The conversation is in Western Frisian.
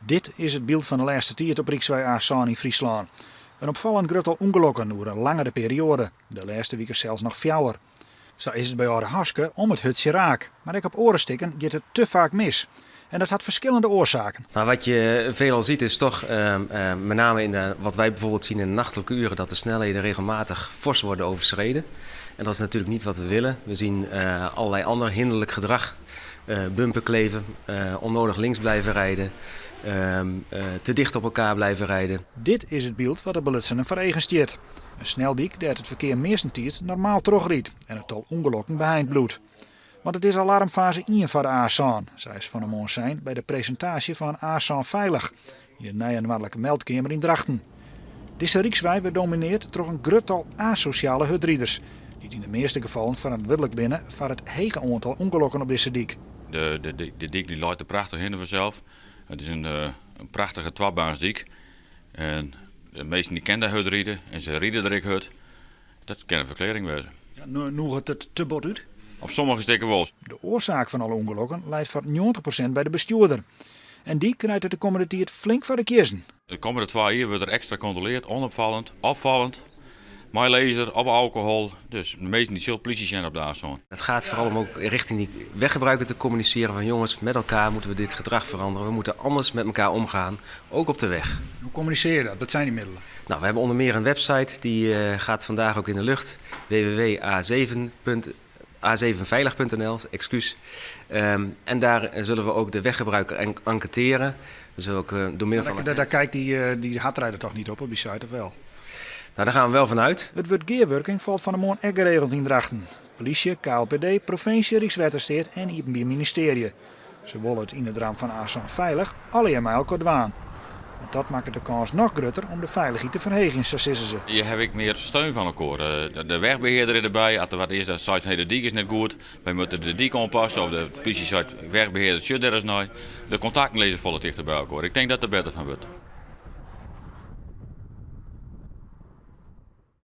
Dit is it byld fan de lêste tiid op Rykswei A7 yn Fryslân. In opfallend grut tal ûngelokken oer in langere perioade, de lêste wike sels noch fjouwer. Sa is it by Aldehaske om it hurdsje raak, mar ek op oare stikken giet it te faak mis. En dat hat ferskillende oarsaken. Maar wat je veelal ziet is toch, met name in de, wat wij bijvoorbeeld zien in de nachtelijke uren, dat de snelheden regelmatig fors worden overschreden. En dat is natuurlijk niet wat we willen. We zien allerlei ander hinderlijk gedrag. Bumper kleven, onnodig links blijven rijden, te dicht op elkaar blijven rijden. Dit is it byld wat de belutsenen foar eagen stiet. In sneldyk dêr't it ferkear meastentiids normaal trochrydt en it tal ûngelokken beheind bliuwt. Want it is alarmfaze ien foar de A7, sa is fan 'e moarn sein by de presintaasje fan A7 Feilich yn de nije Noardlike Meldkeamer yn Drachten. Dizze rykswei wurdt domineard troch in grut tal asosjale hurdriders, dy't yn de measte gefallen ferantwurdlik binne foar it hege oantal ûngelokken op dizze dyk. De, de, de dyk dy leit der prachtich hinne fansels. It is in, in prachtige twabaansdyk. En de measten dy kinne dêr hurd ride en se ride der ek hurd. Dat kin in ferklearring wêze. Ja, nûget it te bot út? Op sommige stikken wol. De oarsaak fan alle ûngelokken leit foar 90% by de bestjoerder. En dy krijt it de kommende tiid flink foar de kiezzen. De kommende twa jier wurdt der ekstra kontroleard, onopfallend, opfallend, mei laser, op alkohol. Dus de measten dy sil plysje sjen op de A7. Het gaat vooral om ook richting die weggebruiker te communiceren van jongens, met elkaar moeten we dit gedrag veranderen. We moeten anders met elkaar omgaan, ook op de weg. Hoe communiceer je dat? Wat zijn die middelen? Nou, we hebben onder meer een website die gaat vandaag ook in de lucht. www.a7. a7veilig.nl, excuus. En daar zullen we ook de weggebruiker enquêteren. Dat zullen we ook door middel van. Daar, daar kijkt die, die hardrijder toch niet op, op die site, of wel? Nou, daar gaan we wel vanuit. It wurd gearwurking falt fan 'e moarn ek geregeld yn Drachten. Polysje, KLPD, provinsje, Rykswettersteat en Iepenbier Ministearje. Se wolle it yn it ramt fan A7 Feilich allegear mei elkoar dwaan. Want dat makket de kâns noch grutter om de feilichheid te ferheegjen, sa sizze se. Je hawwe ek mear steun fan elkoar. De wegbehearder is derby, as der wat is, dan seit hey, de dyk is net goed, wy moatte de dyk oanpasse. Of de plysje seit, wegbehearder, sjoch dêr ris nei. De kontakten lizze folle tichter by elkoar. Ik tink dat der better fan wurdt.